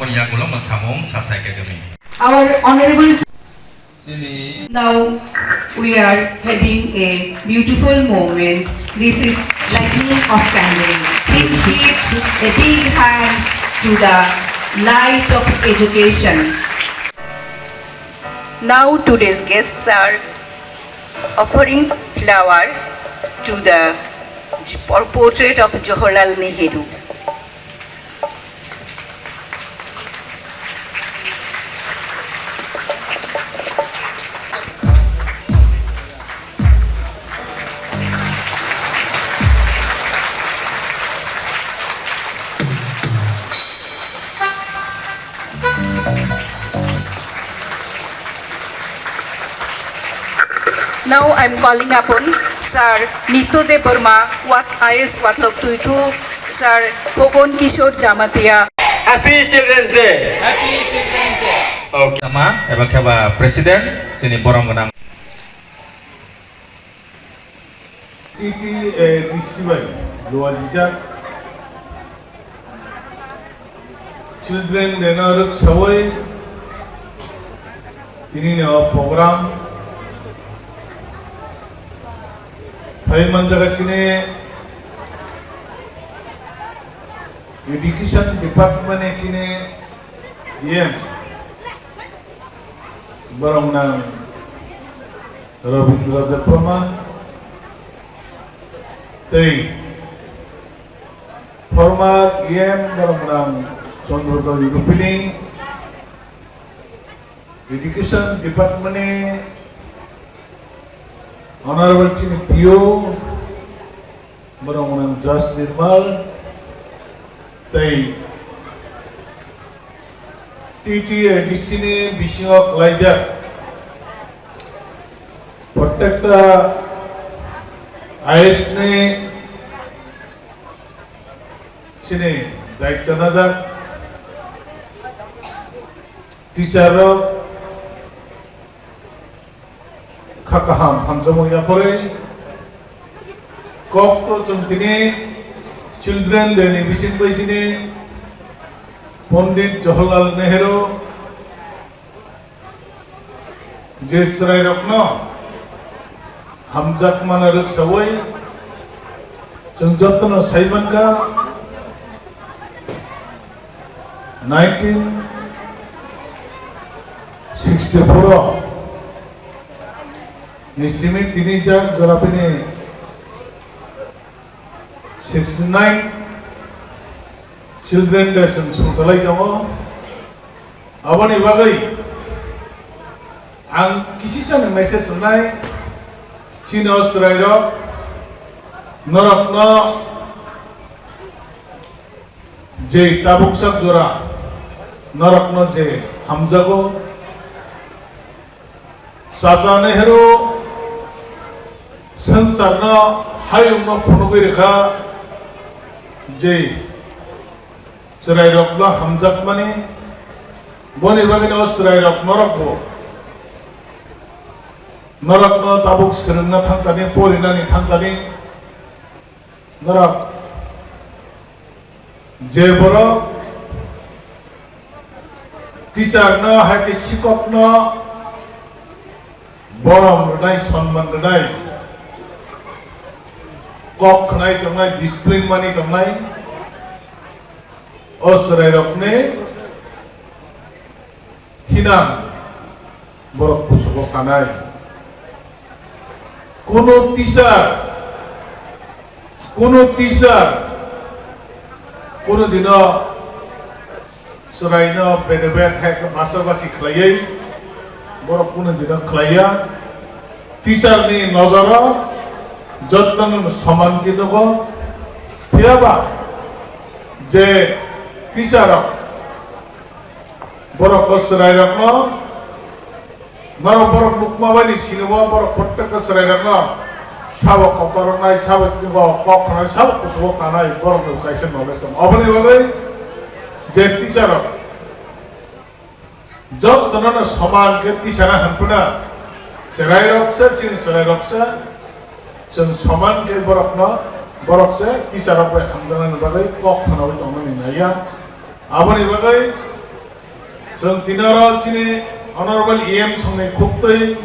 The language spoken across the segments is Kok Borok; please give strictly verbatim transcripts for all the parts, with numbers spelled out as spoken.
Yagulo mwsamung sasai kagami. Our honorable Sini. Now we are having a beautiful moment. This is lighting of candle. Please give a big hand to the light of education. Now today's guests are offering flower to the j-, por-, portrait of Jawaharlal Nehru. Now I'm calling upon Sir Nitya Debbarma, Wat-, I A S Watlok Tuithu, Sir Hogon Kishore Jamatia. Happy Children's Day. Happy Children's Day. Okay. Tama, eba khe ba President, sini borom gwnang. T T A D C bai luajijak Children Day no rwksawi tinini o program phai manjaga chini Education Department ni chini E M borok nang Rabindra Debbarma tei former E M borok nang Chandrodaya Rupini, Education Department ni Honorable chini P O, borok nang Jas Nirmal tei T T A D C ni bisingo khlaijak protekta I A S ni chini daityo najak teacher rok, kha kaham hamjakmung yapharwi kok to chwng tini Children Day ni bising bai chini Pondit Jawaharlal Nehru je chwrairokno hamjakmano rwksawi chwng jotono sai mankha. Nineteen sixty-four o ni simi tini jak jora bini sixty-nine Children Day chwng songchalai tongo. Aboni bagwi ang kisisani message rwnai chini o chwrairok, norokno je tabuksak jora norokno je hamjago, Chacha Nehru swngcharno hayungno phunugwi rwkha je chwrairokno hamjakmani, boni bagwino chwrairok norokbo, norokno tabuk swrwngna thangkani, porinani thangkani, norok je borok teacher no hai khe sikok no borom rwnai, sonman rwnai, kok khwnai tongnai, discipline mani tongnai, o chwrairokni thinang borok kuchugo kanai. Kuno teacher, kuno teacher, kuno dino chwraino bede bede hai khe basa basi khlaiwi borok kuno dino khlaiya. Teacher ni nojoro jotono soman khe nogo. Phiyaba je teacher rok Borok o chwrairokno, norok borok nukma bai ni sinimo, borok prottekta chwrairokno sabo kotor wngnai, sabo twibo kok khanai, sabo kuchugo kanai, borok ni kaisa knowledge tongo. Oboni bagwi je teacher rok jotono no soman khe teacher rok hwnphano chwrairok se, chini chwrairok se, chwng soman khe borokno, borok se teacher rok bai hamjaknani bagwi kok khwnawi tongnani naiya. Aboni bagwi Chwng tini oro chini Honorable E M songni khuktwi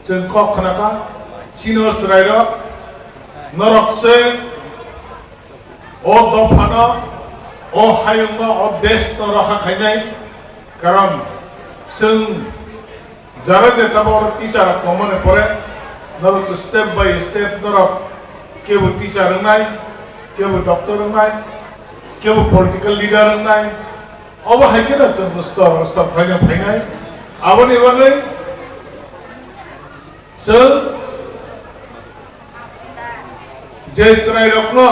chwng kok khnakha, chini o chwrairok, norok se o dophano, o hayungno, o deshno rakha khainai, karon chwng jara je tabok teacher rok tongmani pore norok step by step norok kebo teacher wngnai, kebo doctor wngnai, kebo political leader wngnai, obo hai kheno chwng stor stor phaina phainai. Aboni bagwi chwng je chwrairokno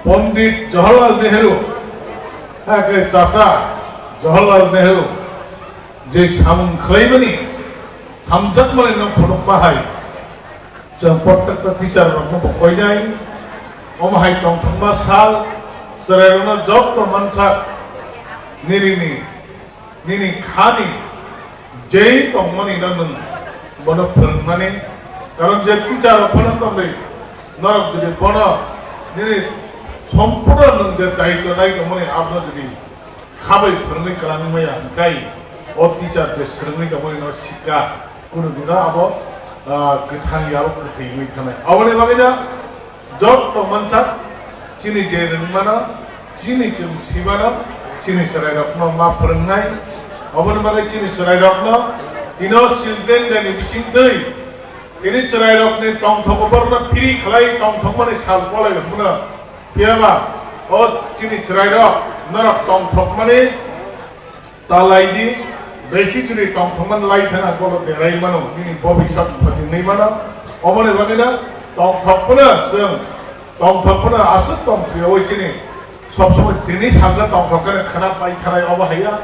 Pondit Jawaharlal Nehru, hakhe chacha Jawaharlal Nehru je samung khlaimani hamjakmani no phunukma hai, chwng prottekta teacher rokno bo koinai, omo hai tongthokma sal chwrairokno joto mansak nini ni nini khani jei tongmani no nwng bono phwrwngmani, karon je teacher rok phano tongwi norok jodi bono nini sompurno nwng je daityo nai tongmani abono jodi khabai phwrwngwi kwlangwi maya hwnkhe o teacher je swrwngwi tongmani no sikha kunu dino abo, ah, kwthang yabo kwthwi wngwi thanai. Aboni bagwino Joto mansak chini je rwngmano, chini chwng simano, chini chwrairokno ma phwrwngnai. Oboni bagwi chini chwrairokno tino Children Day ni bisingtwi tini chwrairokni tongthok borokno phiri khlai tongthokmani sal bolai rwngmano. Phiyaba o chini chwrairok norok tongthokmani Ta lai di, besi juni tongthokmani lai thana golo derai mano, nini bobiswt phatinai mano. Oboni bagwino tongthok phano chwng, tongthok phano aswk tong phiyogwi chini sob somoi tini salsa tongthok khe khana pai thanai obo haiya.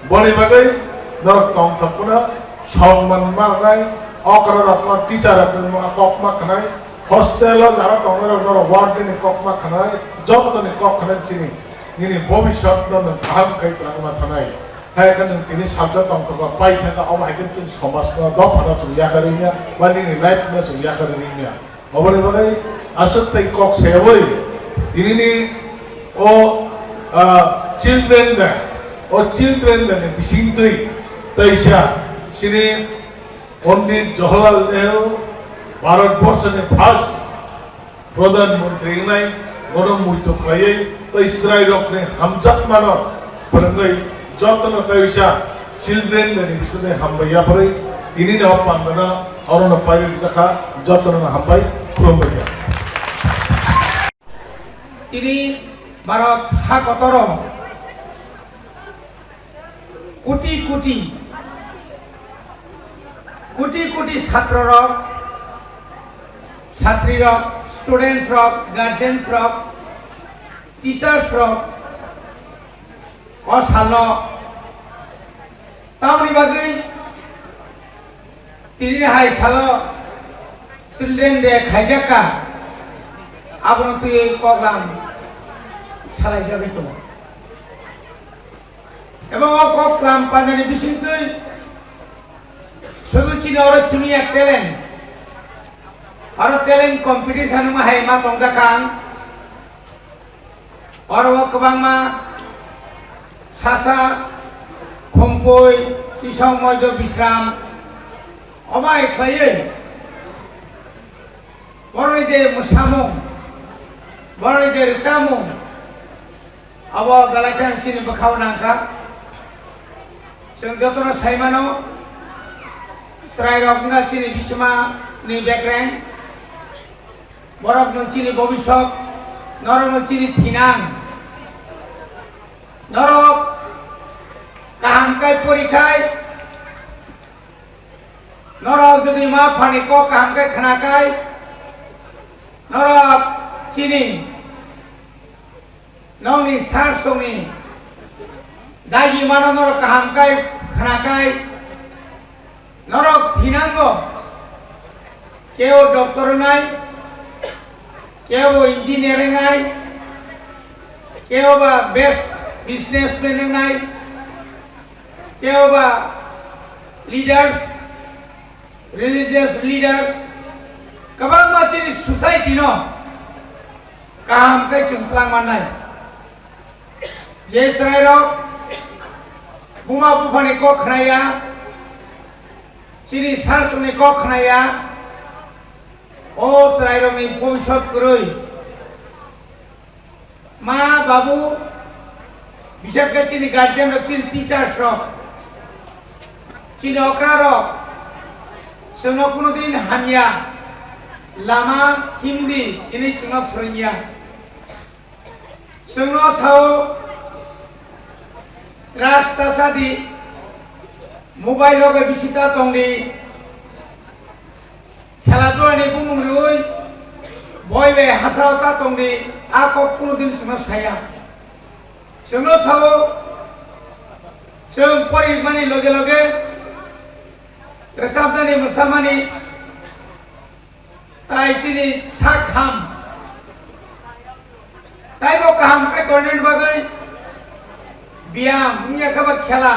Boni bagwi norok tongthok phano songman manai, okra rokno teacher rokni kokma khnai, hostel o jara tongnai rok norok warden ni kokma khnai, jotoni kok khnai chini. Nini bobiswt no nwng kaham khai twlangma thanai. Hai khe nwng tini salsa tongthokma pai thangkha, omo hai khe chini somaj no dophano chwng yakarwi ya, ba nini life no chwng yakarwi ya. Oboni bagwi aswk tei kok sayawi tinini o, ah, children day, o children day ni bisingtwi teisa chini Pondit Jawaharlal Nehru Bharat Borsa ni first Pradhan Mantri wngnai, bono muitu khlaiwi tei chwrairokni hamjakmano phwrwngwi jotono teisa Children Day ni bisingtwi hambai yapharwi tinini o pandano orono pairwi rwjakha, jotono hambai khulumbaikha. Tini Bharat ha kotoro Koti koti, koti koti chhatro rok, chhatri rok, students rok, guardians rok, teachers rok o salo tamni bagwi tini hai salo Children Day khaijak kha, abono twiwi koklam salaijagwi tongo. Ebo o kok klam pandani bisingtwi sudu chini oro simi ya talent. Oro talent competition wngma hai ma tongjak ang. Oro o kwbangma sasa, Khumpui, Tisong, Moido, Bisram omo hai khlaiwi borokni je mwsamung, borokni je rwchapmung, abo belai kheno chini bwkhao nangkha. Chwng jotono saimano, chwrairok wngkha chini bisimani bekreng, borok nwng chini bobiswt, norok nwng chini thinang. Norok kaham khe porikhai, norok jodi ma phani kok kaham khe khnakhai, norok chini Nokni sar songni dagi mano norok kaham kai khna kai norok thinango, keo doctor wngnai, keo engineer wngnai, keo ba best businessman wngnai, keo ba leaders, religious leaders, kwbangma chini society no kaham khe chwng twlang mannai. Je chwrairok Buma buphani kok khnaya, chini sar chukni kok khnaya, o chwrairokni bhobishyot kwrwi. Ma babu, bishes khe chini guardian rok, chini teachers rok, chini okra rok, chwngno kuno din hamya lama himdi hinwi chwngno phwrwngya. Chwngno sao, drugs ta sadi, mobile loge bisi ta tongdi, khela dulani bumung riui boi bai hasao ta tongdi, a kok kuno din chwngno saya. Chwngno sao, chwng porikmani loge loge rwchapnani, mwsamani, tai chini sak ham. Taibo kaham khe tongnani bagwi biyam, wngya khe ba khela,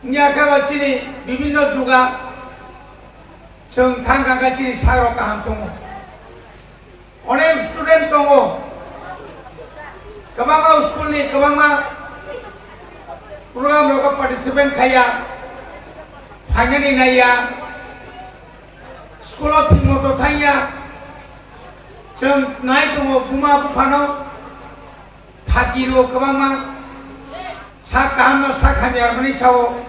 wngya khe ba chini bibinno juga chwng thang kha khe chini sakrok kaham tongo. Onek student tongo, kwbangma school ni kwbangma program rogo participate khaiya, phainani naiya, school o thik moto thangya, chwng nai tongo buma buphano, phaki rwo kwbangma, sak kaham no sak hamya rwmani sao,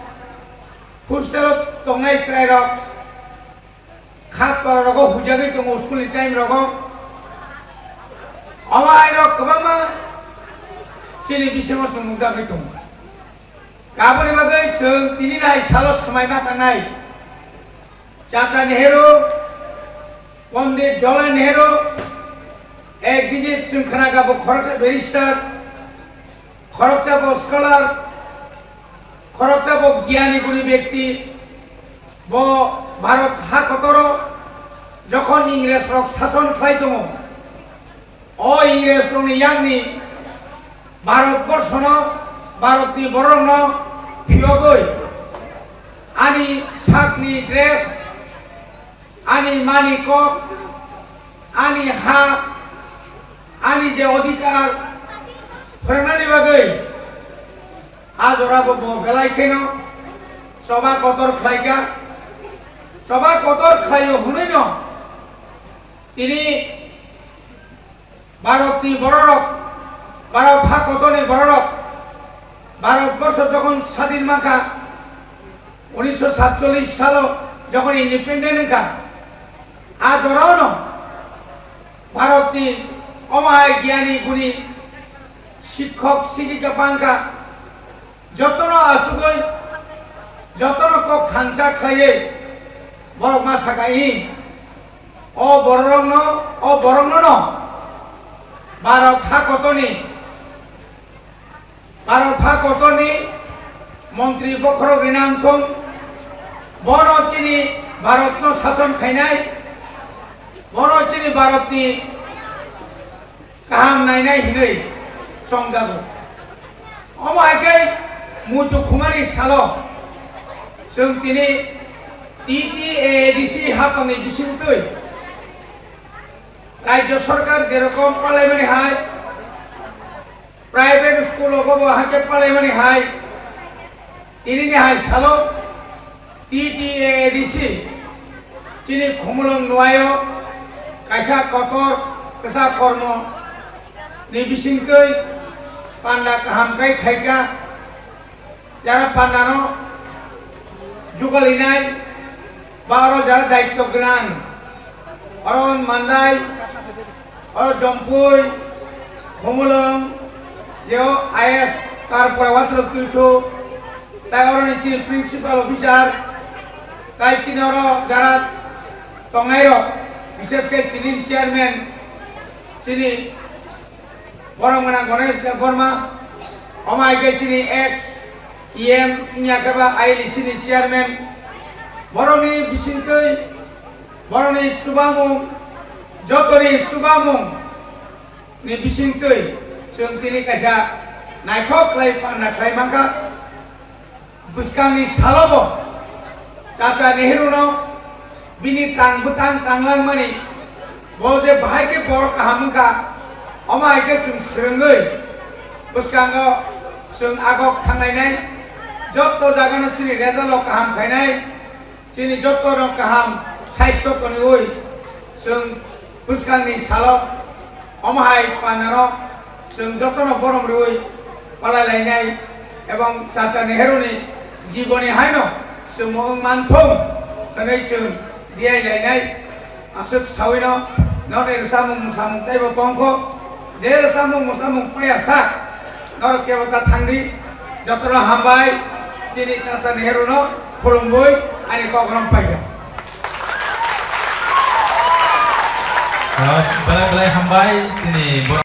hostel o tongnai chwrai rok, khat para rogo hujagwi tongo school ni time rogo. Omo hai rok kwbangma chini bisingo chwng nukjagwi tongo. Aboni bagwi chwng tini nai salo swmai ma tangnai. Chacha Nehru, Pondit Jawaharlal Nehru, ek digit chwng khna kha bo khoroksa barrister, khoroksa bo scholar, khoroksa bo giyani guni bekti, bo Bharat ha kotoro jokhon Ingres rok sason khlai tongo, o Ingres rokni yakni Bharat borshono, Bharatni borokno phiyogwi ani sakni dress, ani mani kok, ani ha, ani je odhikar phwrwngnani bagwi a jorabo bo belai kheno choba kotor khlaikha. Choba kotor khlaio hwnwino tini Bharatni bororok, Bharat ha kotorni bororok, Bharat borsho jokhon sadin mankha, unisho satchollish salo jokhon independent wngkha, a jorano Bharatni omo hai giyani guni sikhok sikhika bangkha, jotono asugwi, jotono kok thangsa khlaiwi borok ma saka, "Ih, o borokno, o borokno no Bharat ha kotorni, Bharat ha kotorni montri bokhorok rina wngthung, bono chini Bharatno sason khainai, bono chini Bharatni kaham nainai hinwi chongjago." Omo hai khe muitu khumani salo chwng tini T T A A D C hapangni bisingtwi Rajya Sarkar jerokom palaimani hai, private school rogo bo hakhe palaimani hai, tinini hai salo T T A A D C chini Khumulwng Nuaio kaisa kotor kwchak kormo ni bisingtwi panda kaham khe khaikha. Jara pandano jugalinai ba oro jara daityo gwnang, oro Mandai, oro Jompui, Khumulwng, jeo I A S, tarpore Wansalo Twithu, tai oroni chini principal officer, tai chini oro jara tongnairok, bishesh khe chini chairman, chini Borok gwnang Ganesh Debbarma, omo hai khe chini ex E M wngya khe ba I L C ni chairman, borokni bisingtwi, borokni chubamung, jotoni chubamung ni bisingtwi chwng tini kaisa naithok khlai panda khlai mankha. Bwskangni salobo Chacha Nehru-no bini tang bwtang tanglangmani, bo je bahai khe borok kaham wngkha, omo hai khe chwng swrwngwi bwskango Chwng agok thanglainai, jotto jagano chini result-o kaham khainai, chini jottono kaham saisto toniwi, chwng bwskangni salo omo hai panano chwng jotono borom rwui palai lainai ebong Chacha Nehru ni jiboni haino chwngmo wng manthung hwnwi chwng diai lainai. Aswk sawino norni rwchapmung mwsamung teibo tongkho. Je rwchapmung mwsamung paya sak, norok kebo ta thangdi. Jotono hambai, chini Chacha Nehru no khulumwi ani kokrom paikha. Ah, belai belai hambai, chini bo